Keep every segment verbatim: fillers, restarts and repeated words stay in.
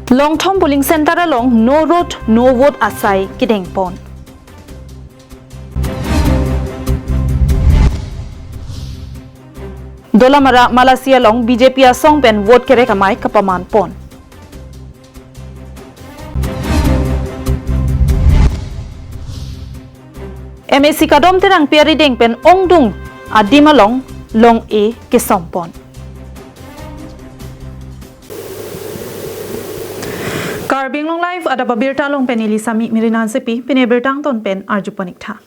Longthom polling center along no road, no vote asai kedengpon. Dolamara Malasi along B J P asong pen vote kerek amei kapamanpon. M A C Kadom Terangpi arideng pen ongdung adim along long-e kesompon. Karbi Anglong Live adap abirta along pen neli Sami Mirinan Sepi, pini birta angton pen arjupon ik tha.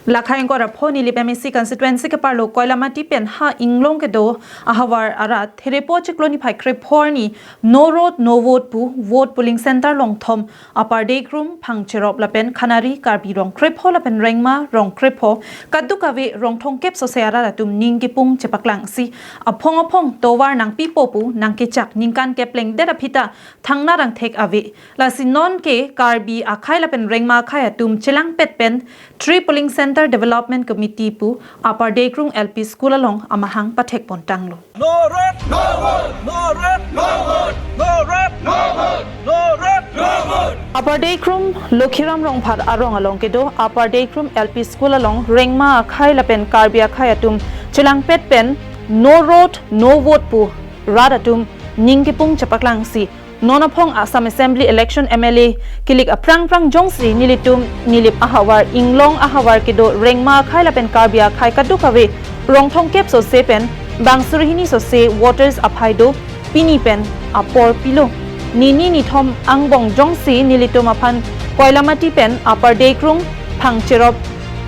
Lakhai ingkoi ra pho Nilip M A C constituency keparlo Koilamati pen ha inglong kedo ahavar arat therepo chiklo niphai krepho arni no road no vote pu vote polling center Longthom, Upper Dekrum, Phangcherop lapen Khanari Karbi rong krepho lapen Rengma rong krepho kadokave rong thomkep sose arat atum ning kipung chepaklangsi aphong aphong tovar nangpipo pu nangkechak ningkan keplengdet aphi ta thangna rangthek ave. Lasi nonke Karbi akhei lapen Rengma akhei atum chelangpet pen Three Polling Center Development Committee pu Upper Dekrum L P School along amahang pathekpon tanglo. No road, no vote, no road, no vote, no road, no vote, no road, no vote. Upper Dekrum Lokhiram Rongphar arong along kedo Upper Dekrum L P School along Rengma akhei lapen Karbi akhei atum chelangpet pen no road, no vote pu rat atum ning kipung chepaklangsi non aphong Assam Assembly election M L A kilik aphrang phrang jongsi nelitum Nilip ahavar inglong ahavar kedo Rengma akhei lapen Karbi akhei kadokave rong thomkep sose pen bang suri hini sose voters aphai do pini pen apor pilo. Nini nithom angbong jongsi nelitum aphan Koilamati pen Upper Dekrum, Phangcherop,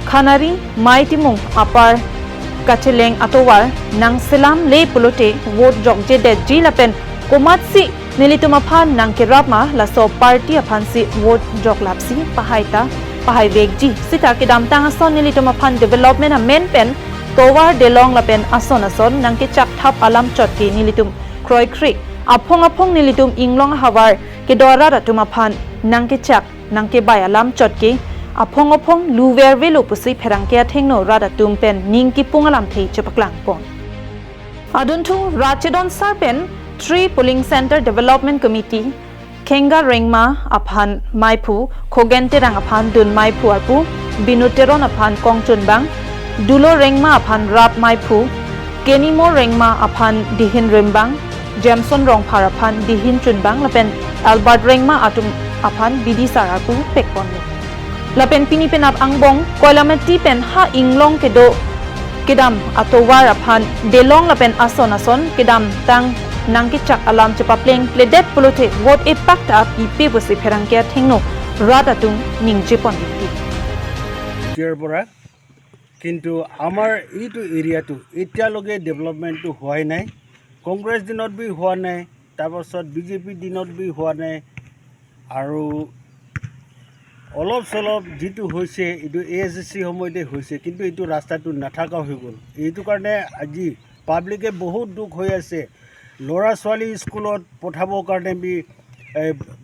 Khanari, Mei Timung apar kacheleng atovar nangselamle pulote vote jokjedetji lapen komatsi nelitum aphan nangkerap ma laso party aphansi vote joklapsi pahai ta pahai vekji. Sita kedamtang ason nelitum aphan development amen pen tovar delong lapen ason ason nangkechak thap alam chotke nelitum kroikre aphong aphong nelitum inglong ahavar kedo arat atum aphan nangkechak nangkebai alam chotke aphong aphong luver velo pusi pherangke athengno rat atum pen ning kipung alamthe chepaklangpon. Adunthu Rachedon Sar pen Three Polling Center Development Committee Khenga Rengma aphan meiphu, Khogen Terang aphan dun meiphu arpu, Binu Teron aphan kongchunbang, Dulo Rengma aphan rap meiphu, Kenimo Rengma aphan dihin rimbang, Jameson Rongphar aphan dihin chunbang lapen Albert Rengma atum aphan bidi sar arpu pekponlo. Lapen pini penap angbong Koilamati pen ha inglong kedo kedam atovar aphan delong lapen ason ason kedamtang nangkechak alam chepaplengpledet pulote vote epak ta pipe pusi pherangke athengno rat atum ningjeponliti. ইয়াৰ পৰা কিন্তু আমাৰ এইটো এৰিয়াটো এতিয়ালৈকে ডেভেলপমেণ্টটো হোৱাই নাই। কংগ্ৰেছ দিনত বি হোৱা নাই, তাৰপাছত বি জে পি দিনত বি হোৱা নাই। আৰু অলপ চলপ যিটো হৈছে এইটো এ এছ চি সময়তে হৈছে, কিন্তু এইটো ৰাস্তাটো নাথাকা হৈ গ'ল। এইটো কাৰণে আজি পাব্লিকে বহুত দুখ হৈ আছে। ল'ৰা ছোৱালী স্কুলত পঠাবৰ কাৰণে বি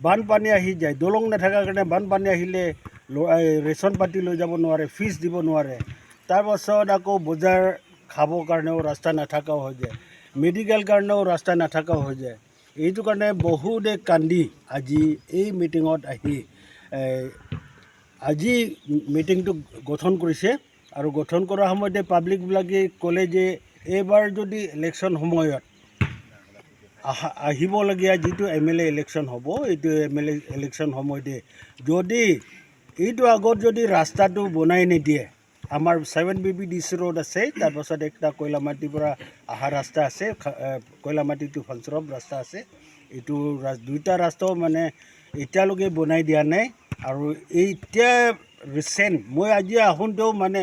বানপানী আহি যায়, দলং নাথাকাৰ কাৰণে বানপানী আহিলে ৰেচন পাতি লৈ যাব নোৱাৰে, ফিজ দিব নোৱাৰে। তাৰপাছত আকৌ বজাৰ খাবৰ কাৰণেও ৰাস্তা নাথাকাও হৈ যায়, মেডিকেল কাৰণেও ৰাস্তা নাথাকাও হৈ যায়। এইটো কাৰণে বহুতে কান্দি আজি এই মিটিঙত আহি আজি মিটিংটো গঠন কৰিছে। আৰু গঠন কৰাৰ সময়তে পাব্লিকবিলাকে ক'লে যে এইবাৰ যদি ইলেকশ্যন সময়ত আহা আহিবলগীয়া যিটো এম এল এ ইলেকশ্যন হ'ব, এইটো এম এল এ ইলেকশ্যন সময়তে যদি এইটো আগত যদি ৰাস্তাটো বনাই নিদিয়ে, আমাৰ seven B B D C road আছে, তাৰপাছত একটা কয়লামাটিৰ পৰা অহা ৰাস্তা আছে, খা- এ, কয়লামাটি টু ফাংচৰপ ৰাস্তা আছে। এইটো ৰা- দুইটা ৰাস্তাও মানে এতিয়ালৈকে বনাই দিয়া নাই। আৰু এই এতিয়া ৰিচেণ্ট মই আজি আহোঁতেও মানে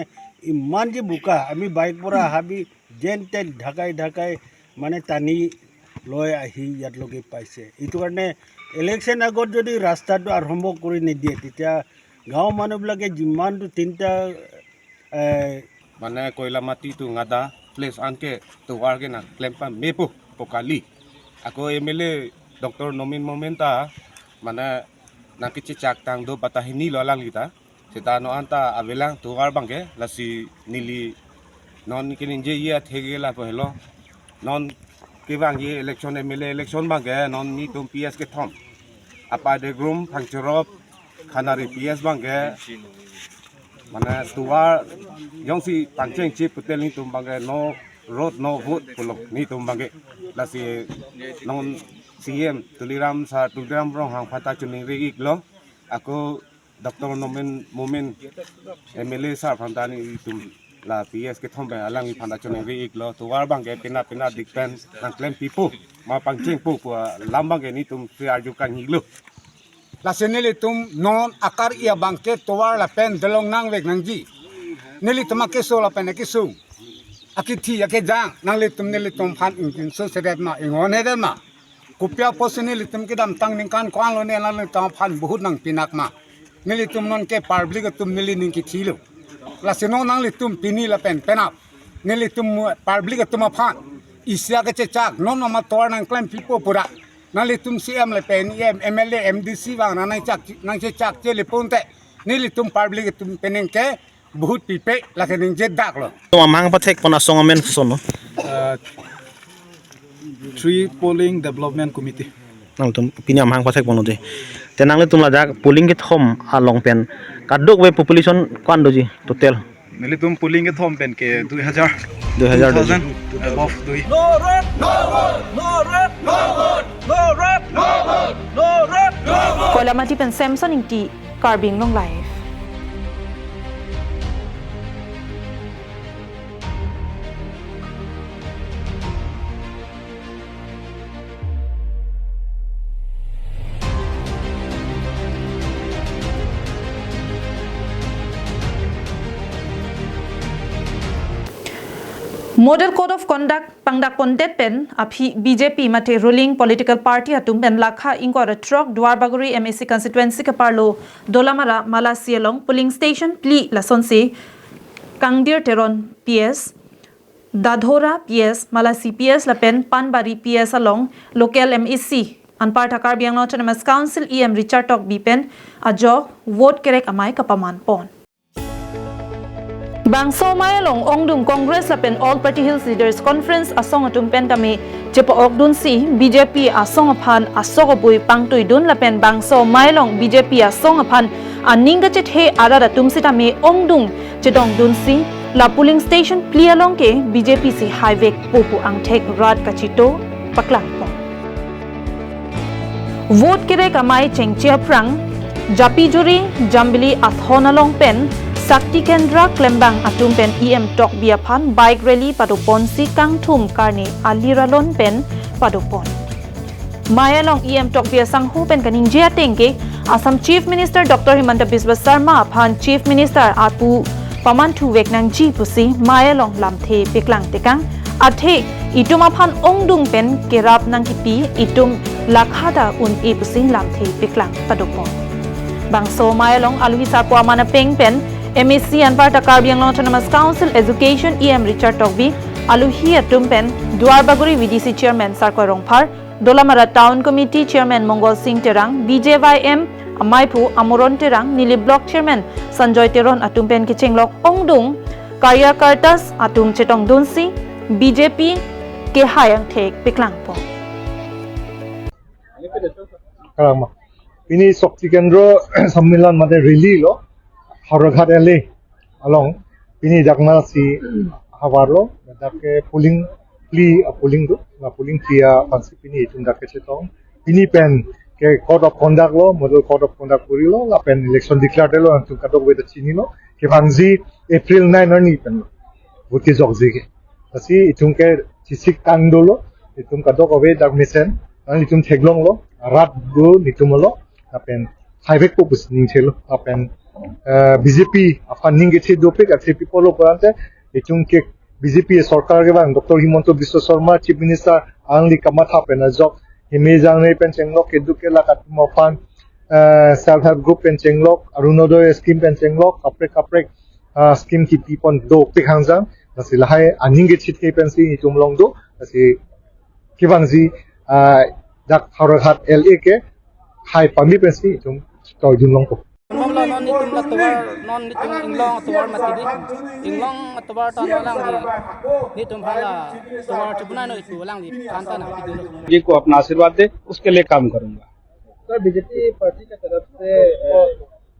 ইমান যে বোকা, আমি বাইক পৰা অহা বি যেন তেন ঢাকাই ঢাকাই মানে টানি লৈ আহি ইয়াত লগে পাইছে। এইটো কাৰণে ইলেকশ্যন আগত যদি ৰাস্তাটো আৰম্ভ কৰি নিদিয়ে, তেতিয়া গাঁৱৰ মানুহবিলাকে যিমানটো তিনিটা এ, Mane Koilamati to Ngada place anke tovar ke nangklem pamepo pu kali. Ako M L A Doctor Nomin Momin ta mane nangkechechak tang do bata hini lo alanglita. Seta no anta avelang tovar abangke lasi neli non ke ningje ye athe ke lapu helo. Non kevangji election M L A election abangke non netum P S kethom. Apai Degrum Phangchorop Khanari P S abangke, mane tovar jongsi pangchengche putel nelitum abangke no road no vote pulo nelitum abangke. Lasi non C M Tuliram sir, Tuliram Ronghang aphanta choningri-iklo. Ako Doctor Nomin Momin M L A sir aphanta nelitum la P S kethom pen alangli aphanta choningri-iklo. Tovar abangke pina pina dik pen nangklempipo, ma pangchengpo pu alam abangke nelitum si arju kangilo. Lasi nelitum non akar-i abangke tovar lapen dolong nangvek nangji. Nelitum akeso lapen akesung, akithi akejang nanglitum nelitum aphan ingtinso sedet ma, inghon hedet ma? Kopi apotsi nelitum kedamtang ningkan ko-anlo ne nanglitum aphan vote nangpinak ma? Nelitum nonke public atum neli ning kithilo. Lasi non nanglitum pini lapen penap nelitum public atum aphan isi akechechak, non mama tovar nangklempipo pura nanglitum C M lapen E M, M L A, M D C abang nangchak, nangchechak chele ponte nelitum public atum penang ke vote pipe, lake ningje daklo. Tum amahang pathekpon asong amen koson lo? Uh, Three Polling Development Committee. Nangtum pini amahang pathekponlo de. Te nanglitum lajak polling kethom along pen kadokave population ko-an doji total? Nelitum polling kethom pen ke dui hajar. Dui hajar doji. Two thousand above doji. No road, no vote, no road, no vote, no road, no vote, no road, no vote. Koilamati pen Samson Ingti, Karbi Anglong Live. Model Code of Conduct pangdakpondet pen aphi B J P mate ruling political party atum pen lakha ingkoi ra throk Duarbagori M A C constituency keparlo Dolamara Malasi along polling station phli lasonsi Kangdir Teron P S, Dadhora P S, Malasi P S lapen Panbari P S along local M A C anparta Karbi Anglong Autonomous Council E M Richard Tokbi pen ajok vote kerek amei kapamanpon. Bangso amei along ongdung Congress lapen All Party Hills Leaders Conference asong atum pen tame chepa-okdunsi B J P asong aphan asok abui pangtuidun lapen bangso amei along B J P asong aphan aning kachethe arat atum sitame ongdung chetongdunsi la polling station phli along ke B J P si haivekpo pu angthek rat kachito paklangpon. Vote kerek amei chengche aphrang Japijuri Jambili athon along pen Shakti Kendra klembang atum pen E M Tokbi aphan bike rally padoponsi kangthum karne alir alon pen padopon. Amei along E M Tokbi asangho pen kaningje ateng ke Assam Chief Minister Doctor Himanta Biswa Sarma aphan Chief Minister apu pamanthuvek nangji pusi amei along lamthe paklang tekang. Athe itum aphan ongdung pen kerap nangkipi, itum lakha ta un-e pusi lamthe paklang padopon. Bangso amei along aluhi sarpo aman apeng pen M A C anparta Karbi Anglong Autonomous Council Education E M Richard Tokbi, aluhi atum pen Duarbagori V D C Chairman Sarkoi Rongphar, Dolamara Town Committee Chairman Mongol Sing Terang, B J Y M ameiphu Amoron Terang, neli Block Chairman Sanjoy Teron atum pen kechenglok ongdung karyakartas atum chetongdunsi B J P kehai angthek paklangpon. Kalangma. Pini Shakti Kendra Sammilan mate rally lo, Howraghat L A along. Pini dak Malasi havar lo, dak ke polling phli, ah, polling do, la polling phli aphansi pini itum dak kechetong. Pini pen ke code of conduct lo, model code of conduct puri lo, lapen election declare lo, itum kadokave ta chinilo. Kevangji April nine arni pen lo vote kejokji ke. Lasi itum ke chisik tang dolo, itum kadokave dak mesen, itum theklonglo, rat do itum lo, lapen haivekpo pusi ningthelo, lapen, eh, B J P aphan ning kethe dopik athe pi pulo purante, itum ke B J P sorkar kevang Doctor Himanta Biswa Sarma Chief Minister alangli kamatha pen ajok himejang ne pen chenglok keduk kelak atum aphan, eh, self help group pen chenglok, Orunodoi scheme pen chenglok, kaprek kaprek, ah, scheme kipipon dopik hangjang, lasi lahai aning kechethe pensi itum along do, lasi kevangji, ah, dak Howraghat L A ke hai pame pensi itum toidun longpo. Non non itum la tovar, non itum inglong tovar mati di. Inglong tovar ta non alangli. Itum hala tovar chibunai noi pu alangli phan ta nangpidunlo. जी को अपना आशीर्वाद दे, उसके लिए काम करूंगा। Sir, BJP party की तरफ से, अ,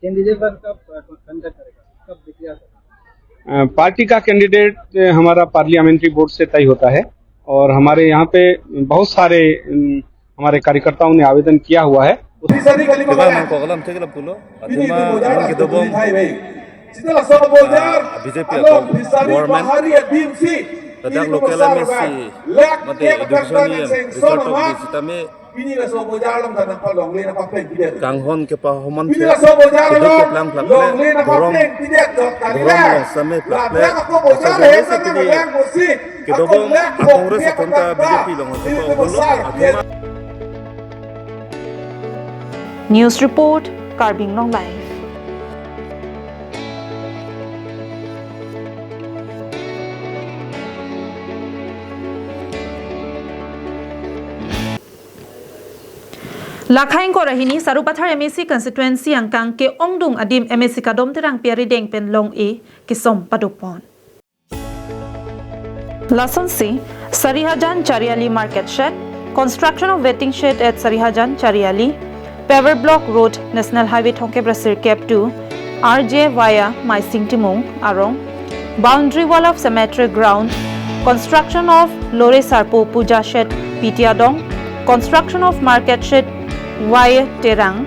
कैंडिडेट पर कब, अ, कंडक्ट करेगा, कब डिक्लेयर करेगा? अ, पार्टी का कैंडिडेट, अ, हमारा पार्लियामेंट्री बोर्ड से तय होता है और हमारे यहाँ पे बहुत सारे, अम, हमारे कार्यकर्ताओं ने आवेदन किया हुआ है। Kiba nang kokalam theklong pulo, athema nang kedobom, ah, B J P atum government, ladak local M A C, mate education E M, Richard Tokbi sitame, kanghon kepahomon ke, kedo keplang plak le, dhorom, dhorom along sitame plak le, kedobom a-Congress atum ta B J P along atum pulo, athema. News report, Karbi Anglong Live. Lakha ingkoi ra hini Sarupathar M A C constituency angkang ke-ongdung adim M A C Kadom Terangpi arideng pen long-e kesom padopon. Lasonsi, Sarihajan Chariali Market Shed, construction of waiting shed at Sarihajan Chariali, Paver Block Road, National Highway thomkep ra sirkep to R J via Maising Timung arong, boundary wall of cemetery ground, construction of Lore Sarpo Puja Shed P T Adong, construction of market shed Y Terang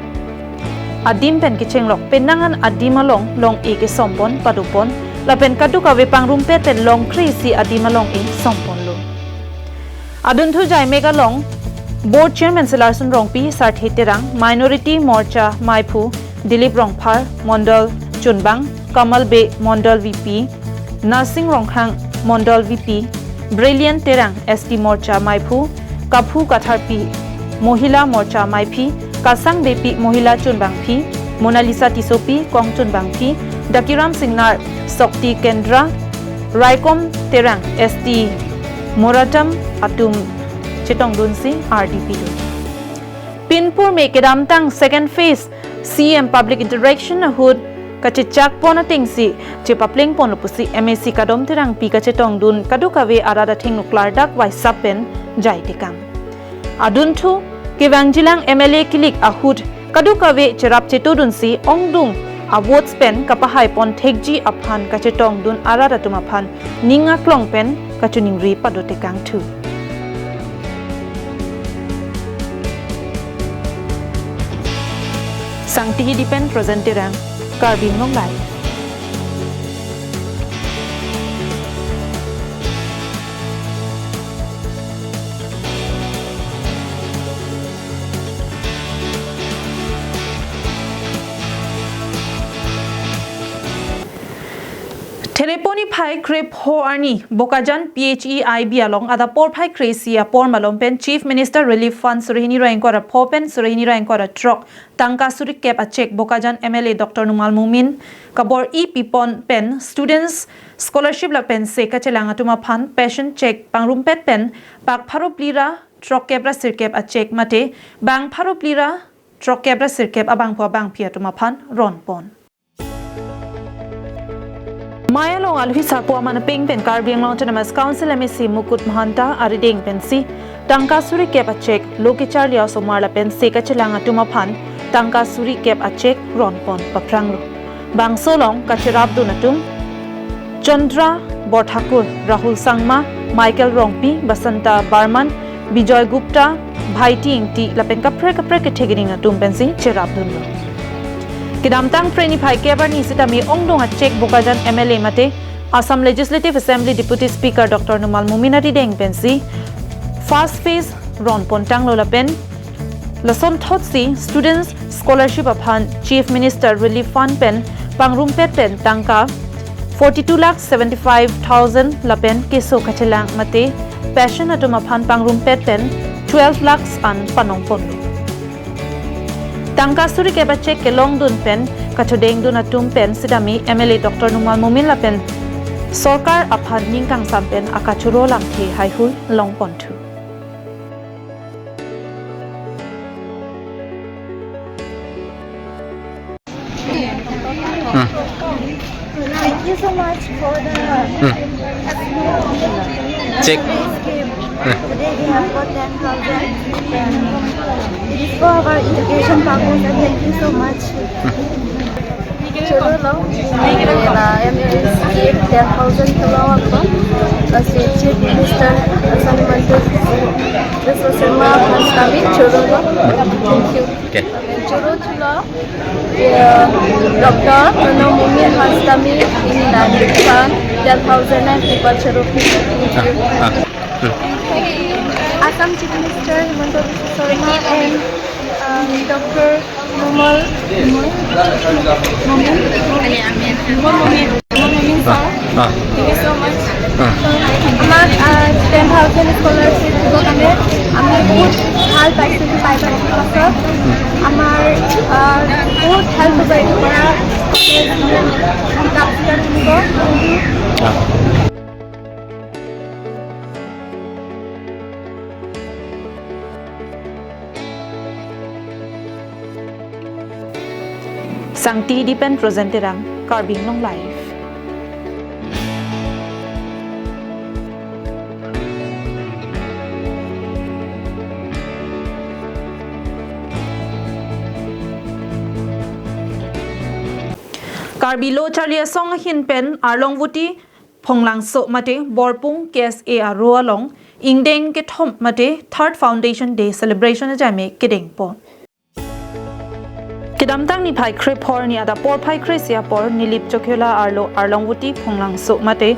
adim pen kechenglok penang an adim along long-e kesompon padopon, lapen kadokave pangrumpet pen longkre isi adim along-e somponlo. Adunthu jaimek along Board Chairman Silarson Rongpi, Sarthe Terang, Minority Morcha Maiphu Dilip Rongphar, Mondol Chunbang, Kamal Bey, Mondol V P, Narsing Rongkhrang, Mondol V P, Brilliant Terang, S T Morcha Maiphu, Kaphu Katharpi, Mohila Morcha Maiphi, Kasang Beypi, Mohila Chunbangphi, Monalisa Tissopi, Kong Chunbangphi, Dakiram Singnar, Sokti Kendra, Raikom Terang, S T Moratam atum chetongdunsi R D P dun. Pinpur me kedamtang second phase C M public interaction ahut kachechakpon atengsi chepaplengponlo pusi M A C Kadom Terangpi kachetongdun kadokave arat athengno klardak waisap pen jai tekang. Adunthu kevangjilang M L A kilik ahut kadokave cherap chetodunsi ongdung a-votes pen kapahaipon thekji aphan kachetongdun arat atum aphan ning aklong pen kachiningri pado tekangthu. Sangti Hidi pen Present Terang, Karbi Anglong Live. Therepo niphai krepho arni Bokajan P H E I B along adap porphai kre-isi apor malom pen Chief Minister Relief Fund suri hini ra ingkoi ra pho pen suri hini ra ingkoi ra throk tangka suri kep a cheque Bokajan M L A Doctor Numal Momin kabor-i pipon pen students scholarship lapen se kachelang atum aphan passion cheque pangrumpet pen pak pharo phli ra throk kep ra sirkep a cheque mate bang pharo phli ra throk kep ra sirkep abangphu abangphi atum aphan ronpon. Maya along alohi sarpo aman apeng pen Karbi Anglong Autonomous Council M A C Mukut Mahanta arideng pensi tangka suri kep a cheque, lo kecharli osomar lapen se kachelang atum aphan tangka suri kep a cheque ronpon paphranglo. Bangso along kacherapdun atum Chandra Borthakur, Rahul Sangma, Michael Rongpi, Basanta Barman, Bijoy Gupta, Bhaiti Ingti lapen kaprek kaprek kethekining atum pensi cherapdunlo. Kedamtang Phre niphai kep arni sitame ongdung a cheque Bokajan M L A mate Assam Legislative Assembly Deputy Speaker Doctor Numal Momin arideng pensi first phase ronpon tanglo lapen lasonthotsi students scholarship aphan Chief Minister Relief Fund pen pangrumpet pen tangka forty-two lakh seventy-five thousand lapen keso kachelang mate passion atum aphan pangrumpet pen twelve lakhs an panongponlo. Tangka suri kep a cheque kelongdun pen kachodengdun atum pen sitame M L A Doctor Numal Momin lapen sorkar aphan ning kangsam pen akachoro lamthe haihui longponthu. Thank you so much for the Check. Today we have got ten thousand. It is for our education purpose, and thank you so much. Chorolo, la M A S ten thousand chorolo ako. As a Chief Minister, Assam Minister, this was a ma Hastami chorolo. Thank you. Okay. Choro chulo. Doctor Pranab Mukherjee Hastami in Rajasthan, ten thousand and people choro. Thank you. Ah, ah. Hmm. Assam Chief Minister Himanta Biswa Sarma and, um, Doctor Numal Momin. Momin. Momin. Momin sir. Ah. Thank you so much. Ah. আমাক, আহ, ten thousand scholarship দিব কাৰণে আমি বহুত ভাল পাইছোঁ, পাই পাইছোঁ। পাছত আমাৰ, আহ, বহুত হেল্প হ'ব এইটো পৰা। কিতাপ চিতাপ কিনিব। Ah. Sangti Hidi pen Frozen Terang, Karbi Anglong Live. Karbi Lo Charli Asong ahin pen Arlongvoti Phonglangso mate Borpung K S A aro along ingdeng kethom mate Third Foundation Day Celebration ajai me kedengpon. Kedamtang niphai kre phor ni adap porphai kre isi apor Nilip Chokihola arlo Arlongvoti Phonglangso mate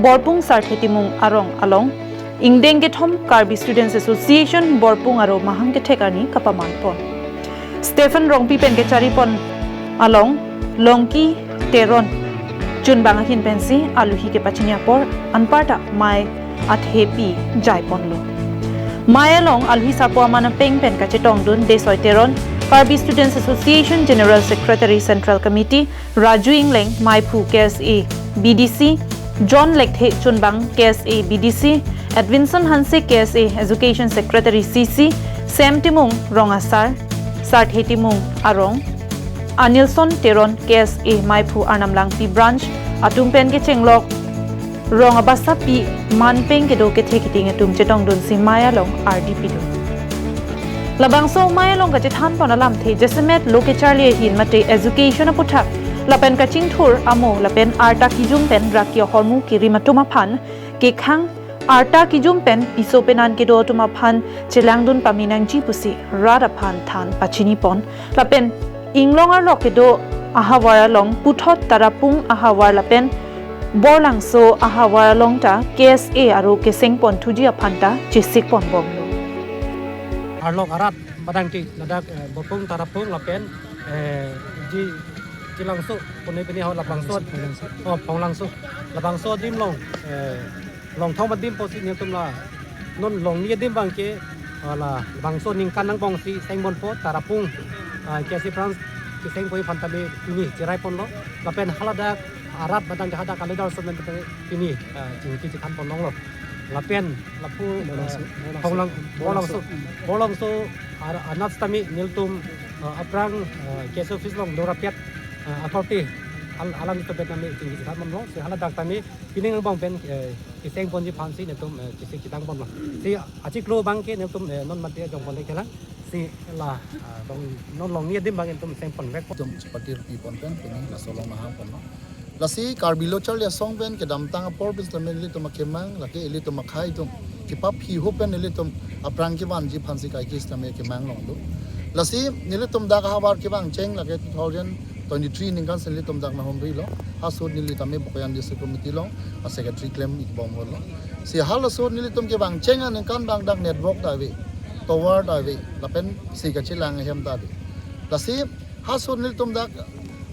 Borpung Sarthe Timung arong along ingdeng kethom Karbi Students Association Borpung aro mahang kethek arni kapamanpon. Stephen Rongpi pen kecharipon along Longki Teron chunbang ahin pensi aluhi kepachini apor anparta mei athepi jaiponlo. Mei along aluhi sarpo aman apeng pen kachetongdun Desoi Teron, Karbi Students Association General Secretary Central Committee, Raju Engleng, Meiphu K S A B D C, John Lekthe chunbang K S A B D C, Edwinson Hanse K S A Education Secretary C C, Sam Timung rong asar, Sarthe Timung arong, Anilson Teron K S A Meiphu Arnam Langpi Branch atum pen kechenglok rong abasapi manpeng kedo kethe kiting atum chetongdunsi mei along ardi pidun. Labangso mei along kachethanpon alamthe jasemet lo kecharli ahin mate education aputhak lapen kachingthur amo lapen arta kijum pen raki ahormu kerim atum aphan kekhang arta kijum pen piso penan kedo atum aphan chelangdun pame nangji pusi rat aphan than pachinipon lapen inglong arlo kedo ahavar along puthot Tarapung ahavar lapen Borlangso ahavar along ta K S A aro kesengpon thuji aphan ta chesikpon bomlo. Arlok arat badang ti ladak, eh, Borpung Tarapung lapen, eh, ji Chilangso pone pini ho labangso, oh, Phonglangso labangso adim along, eh, Longthom adim pusi nelitum la non Longni adim abang ke, ah, labangso ningkan angbong si sengponpo Tarapung, ah, K S A Branch kesengpon aphan tame pini cheraiponlo lapen haladak arat badang hadak kalider son tame pini, ah, chingki chekhanpon longlo lapen lapu, Borlangso, ah, Borlangso. Phonglang Borlangso. Borlangso. Borlangso ar-, anat tame nelitum, ah, aphrang, ah, K S A office along dorapet, ah, authority al-, alam itu bet tame chingki chekhanponlo si haladak tame pining angbong pen, eh, kesengponji aphansi nelitum, eh, chesik chetangponlo. Si achiklo abang ke nelitum, eh, non mate jongpon le kelang. Si la, ah, dong non Longni adim abang nelitum sengponvek. Nelitum chepati rupipon pen pini laso along mahangponlo. Lasi Karbi Lo Charli Asong pen kedamtang apor bis tame ilitum akemang lake ilitum akhei atum kepaphi ho pen ilitum aphrang kevanji aphansi kaikis tame kemang longlo. Lasi nelitum dak ahavar kevangcheng lake two thousand twenty-three ningkan si nelitum dak nahumrilo. Ahut neli tame Bokajan District Committee along a secretary klem-ik bom holo. Si halaso ahut nelitum kevangcheng aningkan abang dak network ta ave, tower ta ave, lapen si kachelang ahem ta ave. Lasi ahut nelitum dak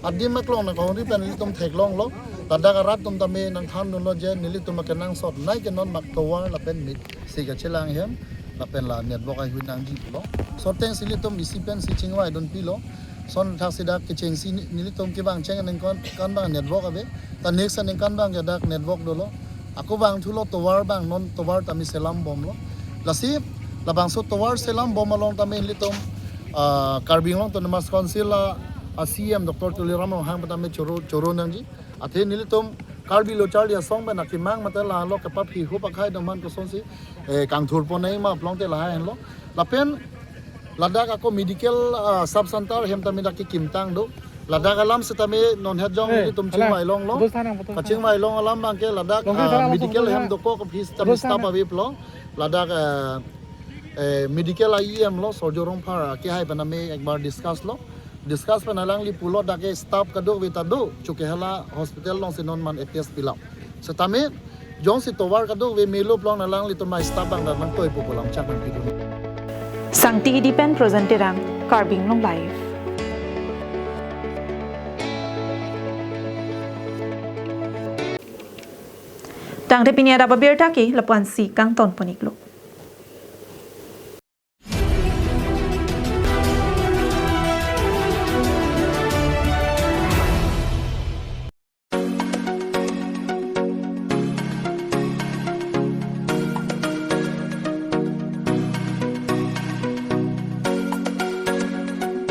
adim aklong nangkahumri pen nelitum theklonglo. Ladak arat atum tame nangthandunlo je nelitum akenangsot nai ke non mak tower lapen mit si kachelang ahem lapen la network ahui nangji pulo. Soteng si nelitum isi pensi chingvaidunpilo. Son thak si dak kechengsi ni-, nelitum kevangcheng aningkan kan abang network ave. Ta next aningkan abang ke dak network dolo. Ako vangthulo tower abang, non tower tame selam bomlo. Lasi labangso tower selam bom along tame nelitum, ah, Karbi Anglong Autonomous Council a, a C E M Doctor Tuliram Ronghang tame choro, choro nangji. Athe nelitum Karbi Lo Charli Asong pen akemang mate lahelo kepaphi hup akhai doman kosonsi, eh, kangthur pon nangji ma pulote lahai henlo. Lapen ladak ako medical, ah, sub center hem tame dak kekimtang do. Ladak alam setame non het jong Eh, nelitum hala, chingvai longlo. Putus thanang, putus thanang. Kachingvai long alam abangke ladak, Long ah, thanang, medical putus hem thanang. Dokok office tame Putus staff thanang. Ave pulo. Ladak, eh, eh, medical a E M lo Sorjo Rongphar akehai pen tame ekbar discuss lo. Discuss pen alangli pulo dak ke staff kadokave ta do. Chunke hala hospital alongsi non man A P S pilap. Setame jongsi tovar kadokave melo pulote alanglitum ma staff abang dak nangtoipo pu lamchak nangpidun. Sangti Hidi pen Projan Terang, Karbi Anglong Live. Tangte pini adap abirta ke lapu-ansi kangton pon-iklo.